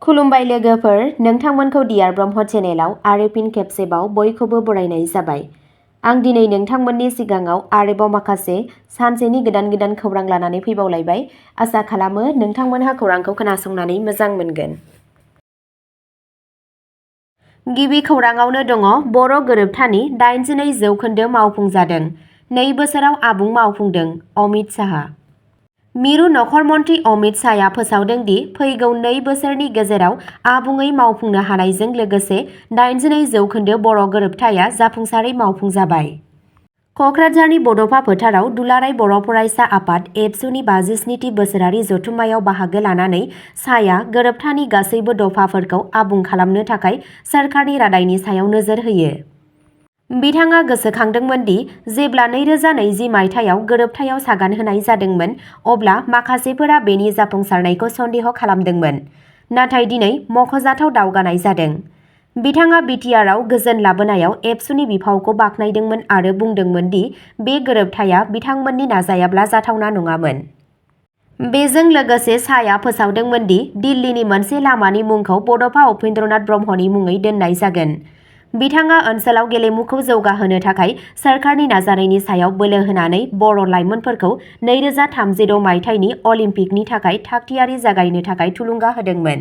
खुलुमबाय लोगोफोर, नोंथांमोनखौ डियार ब्रह्म चेनेलाव आरो फिन खेबसेबाव बयखौबो बरायनाय जाबाय। आं दिनै नोंथांमोननि सिगाङाव आरोबाव माखासे सानसेनि गोदान खौरां लानानै फैबावलायबाय। आसा खालामो नोंथांमोनहा खौरांखौ खोनासंनानै मोजां मोनगोन। गिबि खौराङावनो दङ बर' गोरोबथानि 82% मावफुंजादों। 2 बोसोराव आबुं मावफुंदों अमित शाहआ। मिरु नखर मन्त्रि अमित शाहआ फोसावदों दि फैगौ 2 बोसोरनि गेजेराव आबुङै मावफुंनो हानायजों लोगोसे 82% बर' गोरोबथाया जाफुंसारै मावफुंजाबाय। क'क्राझारनि बड'फा फोथाराव दुलाराय बर' फरायसा आफाद एबसुनि 57थि बोसोरारि जथुम्मायाव बाहागो लानानै शाहआ गोरोबथानि गासैबो दफाफोरखौ आबुं खालामनो थाखाय सोरखारनि रादायनि सायाव नोजोर होयो। बिथाङा गोसोखांदोंमोन दि जेब्ला 2020 मायथाइयाव गोरोबथायाव सागान होनाय जादोंमोन अब्ला माखासेफोरा बेनि जाफुंसारनायखौ सन्देह खालामदोंमोन, नाथाय दिनै मख'जाथाव दावगानाय जादों। बिथाङा बिटिआरआव गोजोन लाबोनायाव एबसुनि बिफावखौ बाख्नायदोंमोन आरो बुंदोंमोन दि बे गोरोबथाया बिथांमोननि नाजायाब्ला जाथावना नङामोन। बेजों लोगोसे शाहआ फोसावदोंमोन दि दिल्लीनि मोनसे लामानि मुंखौ बड'फा उपेन्द्रनाथ ब्रह्मनि मुङै दोननाय जागोन। बिथाङा ओनसोलाव गेलेमुखौ जौगाहोनो थाखाय सोरखारनि नाजानायनि सायाव बोलो होनानै बर' लाइमोनफोरखौ 2036 मायथाइनि अलिम्पिकनि थाखाय थागथियारि जागायनो थाखाय थुलुंगा होदोंमोन।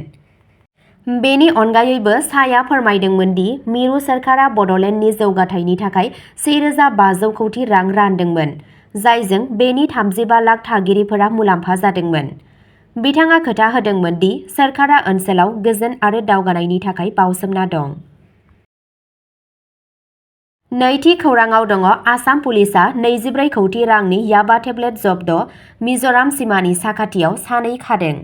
बेनि अनगायैबो शाहआ फोरमायदोंमोन दि मिरु सोरखारा बड'लेण्डनि जौगाथायनि थाखाय 1500 कौटि रां रानदोंमोन, जायजों बेनि 35 लाख थागिरिफोरा मुलाम्फा जादोंमोन। बिथाङा खोथा होदोंमोन दि सोरखारा ओनसोलाव गोजोन आरो दावगानायनि थाखाय बावसोमना दं। नैथि खौराङाव दङ आसाम पुलिसआ 24 कौटि रांनि याबा टेब्लेट जब्द, मिज'राम सिमानि साखाथियाव सानै खादों।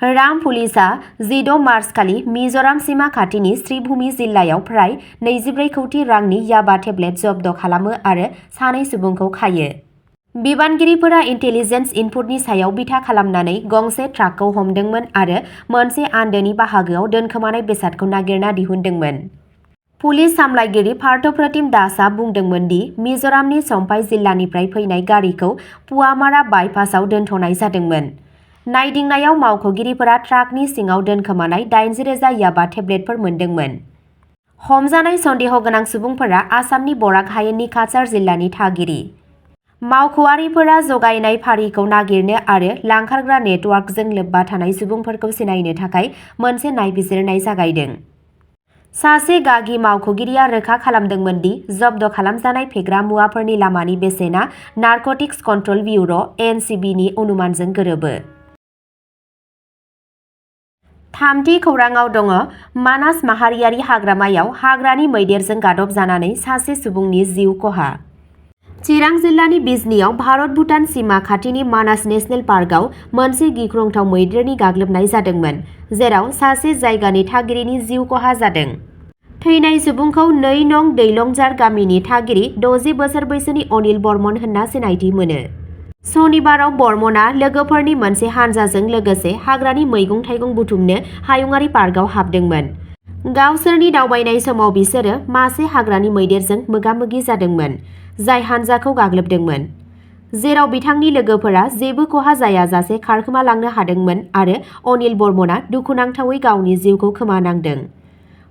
राम पुलिसआ 16 मार्चखालि मिज'राम सिमा खाथिनि श्रीभूमि जिल्लायाव फ्राय 24 कौटि रांनि याबा टेब्लेट जब्द खालामो आरो सानै सुबुंखौ खायो। बिबानगिरिफोरा इन्टेलिजेन्स इनपुटनि सायाव बिथा खालामनानै गंसे ट्राकखौ हमदोंमोन आरो मोनसे आन्दोनि बाहागोआव दोनखोमानाय बेसादखौ नागिरना दिहुनदोंमोन। पुलिस सामलायगिरि पार्थप्रतिम दासआ बुंदोंमोन दि मिज'रामनि चम्पाइ जिल्लानिफ्राय फैनाय गारिखौ पुवामारा बाइपासआव दोनथ'नाय जादोंमोन। नायदिंनायाव मावख'गिरिफोरा ट्राकनि सिङाव दोनखोमानाय 80,000 याबा टेब्लेटफोर मोनदोंमोन। हमजानाय सन्देह गोनां सुबुंफोरा आसामनि बराक हायेननि काछार जिल्लानि थागिरि। मावख'आरिफोरा जगायनाय फारिखौ नागिरनो आरो लांखारग्रा नेटवार्कजों लोब्बा थानाय सुबुंफोरखौ सिनायनो थाखाय मोनसे नायबिजिरनाय जागायदों। सासे गागि मावख'गिरिया रोखा खालामदोंमोन दि जब्द खालामजानाय फेग्रा मुवाफोरनि लामानि बेसेना नारक'टिक्स कन्ट्रल ब्युर' (NCB)नि अनुमानजों गोरोबो। थामथि खौराङाव दङ मानास माहारियारि हाग्रामायाव हाग्रानि मैदेरजों गादबजानानै सासे सुबुंनि जिउ खहा। चिरां जिल्लानि बिजनीआव भारत-भुटान सिमा खाथिनि मानास नेशनेल पार्कआव मोनसे गिख्रंथाव मैदेरनि गाग्लोबनाय जादोंमोन, जेराव सासे जायगानि थागिरिनि जिउ खहा जादों। थैनाय सुबुंखौ 2 नं दैलंजार गामिनि थागिरि 60 बोसोर बैसोनि अनिल बर्मन होनना सिनायथि मोनो। सनिबाराव बर्मनआ लोगोफोरनि मोनसे हानजाजों लोगोसे हाग्रानि मैगं-थाइगं बुथुमनो हायुङारि पार्कआव हाबदोंमोन। गावसोरनि दावबायनाय समाव बिसोरो मासे हाग्रानि मैदेरजों मोगा-मोगि जादोंमोन, जाय हानजाखौ गाग्लोबदोंमन, जेराव बिथांनि लोगोफोरा जेबो खहा जायाजासे खारखोमालांनो हादोंमोन आरो अनिल बर्मनआ दुखुनांथावै गावनि जिउखौ खोमानांदों।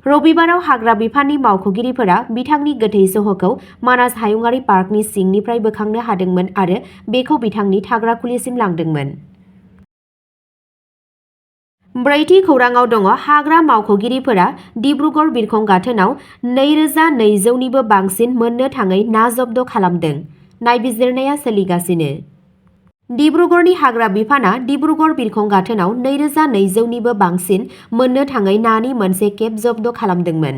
रबिबाराव हाग्रा बिफाननि मावख'गिरिफोरा बिथांनि गोथै सह'खौ मानास हायुङारि पार्कनि सिंनिफ्राय बोखांनो हादोंमोन आरो बेखौ बिथांनि थाग्रा खुलिसिम लांदोंमोन। ब्रैथि खौराङाव दङ हाग्रा मावख'गिरिफोरा डिब्रुगड़ बिरखं गाथोनाव 2200निबो बांसिन मोननो थाङै ना जब्द खालामदों। नायबिजिरनाया सोलिगासिनो। डिब्रुगड़नि हाग्रा बिफानआ डिब्रुगड़ बिरखं गाथोनाव 2200निबो बांसिन मोननो थाङै नानि मोनसे केब जब्द खालामदोंमोन।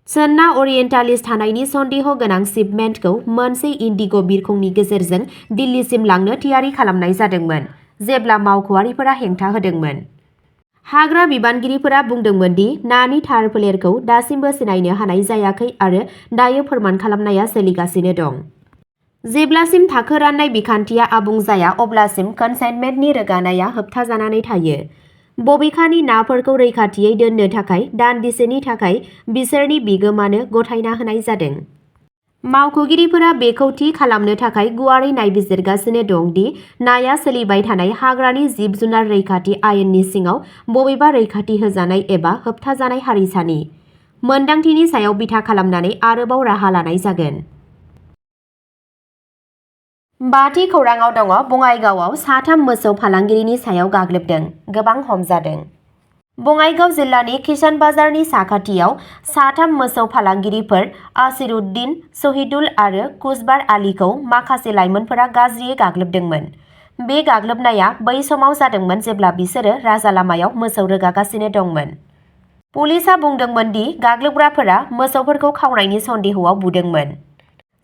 चेन्ना अरियेन्टालिस थानायनि सन्देह गोनां शिपमेन्टखौ मोनसे इन्डिग' बिरखंनि गेजेरजों दिल्लीसिम लांनो थियारि खालामनाय जादोंमोन, जेब्ला मावख'आरिफोरा हेंथा होदोंमोन। हाग्रा बिबानगिरिफोरा बुंदोंमोन दि नानि थार फोलेरखौ दासिमबो सिनायनो हानाय जायाखै आरो दायो फोरमान खालामनाया सोलिगासिनो दं। जेब्लासिम थाखो राननाय बिखान्थिया आबुं जाया अब्लासिम कनसाइनमेन्टनि रोगानायआ होबथाजानानै थायो। बबेखानि नाफोरखौ रैखाथियै दोननो थाखाय दानदिसेनि थाखाय बिसोरनि बिगोमानो गथायना होनाय जादों। मावख'गिरिफोरा बेखौ थि खालामनो थाखाय गुवारै नायबिजिरगासिनो दं दि नाया सोलिबाय थानाय हाग्रानि जिब-जुनार रैखाथि आयेननि सिङाव बबेबा रैखाथि होजानाय एबा होबथाजानाय हारिसानि मोनदांथिनि सायाव बिथा खालामनानै आरोबाव राहा लानाय जागोन। बाथि खौराङाव दङ बङाइगावआव साथाम मोसौ फालांगिरिनि सायाव गाग्लोबदों, गोबां हमजादों। बङाइगाव जिल्लानि किसान बाजारनि साखाथियाव साथाम मोसौ फालांगिरिफोर आसिरुद्दिन, शहीदुल आरो कुसबार आलीखौ माखासे लाइमोनफोरा गाज्रियै गाग्लोबदोंमोन। बे गाग्लोबनाया बै समाव जादोंमोन जेब्ला बिसोरो राजा लामायाव मोसौ रोगागासिनो दंमोन। पुलिसआ बुंदोंमोन दि गाग्लोबग्राफोरा मोसौफोरखौ खावनायनि सन्देहआव बुदोंमोन।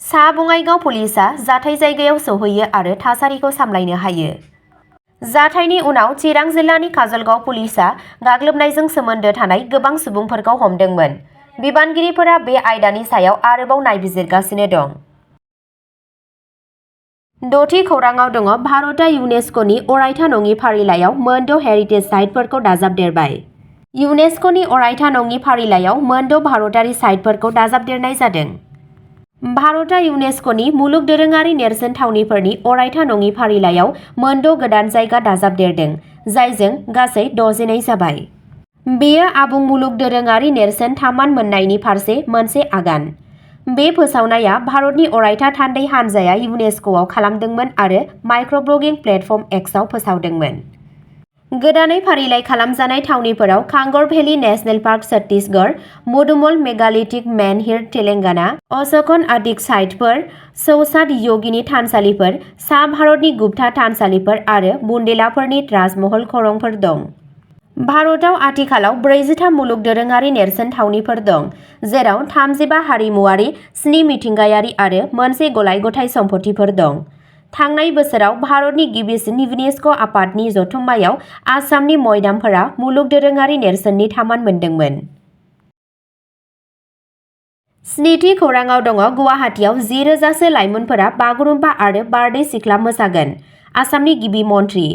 सा बङाइगाव पुलिसआ जाथाय जायगायाव सौहैयो आरो थासारिखौ सामलायनो हायो। जाथायनि उनाव चिरां जिल्लानि काजलगाव पुलिसआ गाग्लोबनायजों सोमोन्दो थानाय गोबां सुबुंफोरखौ हमदोंमोन। बिबानगिरिफोरा बे आयदानि सायाव आरोबाव नायबिजिरगासिनो दं। द'थि खौराङाव दङ भारतआ इउनेस्क'नि अरायथा नङि फारिलाइयाव मोनद' हेरिटेज साइटफोरखौ दाजाबदेरबाय। इउनेस्क'नि अरायथा नङि फारिलाइयाव मोनद' भारतारि साइटफोरखौ दाजाबदेरनाय जादों। भारतआ इउनेस्क'नि मुलुग दोरोङारि नेरसोन थावनिफोरनि अरायथा नङि फारिलाइयाव मोनद' गोदान जायगा दाजाबदेरदों, जायजों गासै 62 जाबाय। बेयो आबुं मुलुग दोरोङारि नेरसोन थामान मोन्नायनि फारसे मोनसे आगान। बे फोसावनाया भारतनि अरायथा थान्दै हानजाया इउनेस्क'आव खालामदोंमोन आरो माइक्र'ब्लगिं प्लेटफर्म एक्सआव फोसावदोंमोन। गोदानै फारिलाइ खालामजानाय थावनिफोराव Kanger valley national park Chhattisgarh, Mudumal megalithic menhir Telangana, Ashokan आदिक साइटफोर, चौसाद य'गिनी थानसालिफोर, सा भारतनि गुप्ता थानसालिफोर आरो बुन्देलाफोरनि राजमहल खरंफोर दं। भारतआव आथिखालाव 43 मुलुग दोरोङारि नेरसोन थावनिफोर दं, जेराव 35 हारिमुआरि, 7 मिथिंगायारि आरो मोनसे गलाय-गथाय सम्पथिफोर दं। थांनाय बोसोराव भारतनि गिबिसिन इउनेस्क' आफादनि जथुम्मायाव आसामनि मयदामफोरा मुलुग दोरोङारि नेरसोननि थामान मोनदोंमोन। स्निथि खौराङाव दङ गुवाहाटीआव 10,000 सो लाइमोनफोरा बागुरुम्बा आरो बारदै सिख्ला मोसागोन, आसामनि गिबि मन्थ्रि।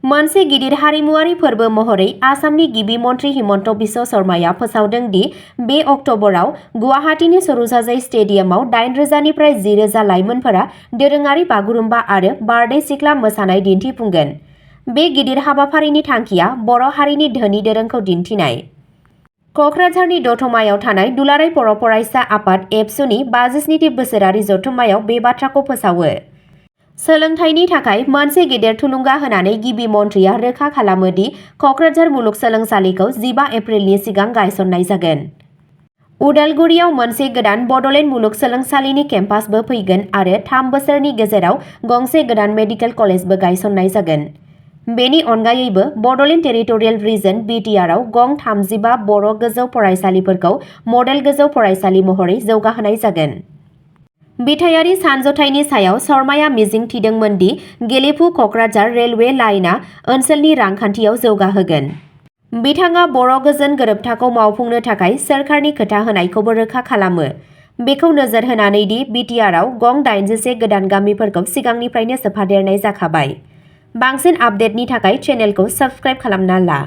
मोनसे गिदिर हारिमुआरि फोरबो महरै आसामनि गिबि मन्थ्रि हिमन्त बिश्व शर्माया फोसावदों दि बे अक्ट'बराव गुवाहाटीनि सरुसाजाई स्टेडियामाव 8,000 निफ्राय 10,000 लाइमोनफोरा दोरोङारि बागुरुम्बा आरो बारदै सिख्ला मोसानाय दिन्थिफुंगोन। बे गिदिर हाबाफारिनि थांखिया बर' हारिनि धोनि दोरोंखौ दिन्थिनाय। क'क्राझारनि दतमायाव थानाय दुलाराय बर' फरायसा आफाद एबसुनि 57थि बोसोरारि जथुम्मायाव बे बाथ्राखौ फोसावो। सोलोंथाइनि थाखाय मोनसे गेदेर थुलुंगा होनानै गिबि मन्थ्रिया रोखा खालामो दि क'क्राझार मुलुगसोलोंसालिखौ 15 एप्रिलनि सिगां गायसननाय जागोन। उदालगुरियाव मोनसे गोदान बड'लेण्ड मुलुगसोलोंसालिनि केम्पासबो फैगोन आरो 3 बोसोरनि गेजेराव गंसे गोदान मेडिकेल कलेजबो गायसननाय जागोन। बेनि अनगायैबो बड'लेण्ड टेरिटरियेल रिजन (BTR) आव गं 35 बर' गोजौ फरायसालिफोरखौ मडेल गोजौ फरायसालि महरै जौगाहोनाय जागोन। बिथायारि सानज'थाइनि सायाव शर्माया मिजिं थिदोंमोन दि गेलेफु क'क्राझार रेलवे लाइनआ ओनसोलनि रांखान्थियाव जौगाहोगोन। बिथाङा बर' गोजोन गोरोबथाखौ मावफुंनो थाखाय सोरखारनि खोथा होनायखौबो रोखा खालामो, बेखौ नोजोर होनानै दि BTR आव गं 81 गोदान गामिफोरखौ सिगांनिफ्रायनो सोफादेरनाय जाखाबाय। बांसिन आपडेटनि थाखाय चेनेलखौ साबस्क्राइब खालामना ला।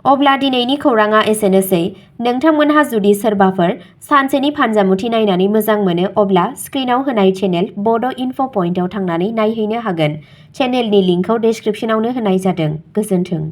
अब्ला दिनैनि खौराङा एसेनोसै। नोंथांमोनहा जुदि सोरबाफोर सानसेनि फानजामुथि नायनानै मोजां मोनो अब्ला स्क्रिनाव होनाय चेनेल बड' इनफ' पइन्टआव थांनानै नायहैनो हागोन। चेनेलनि लिंकखौ डेस्क्रिप्शनावनो होनाय जादों। गोजोन्थों।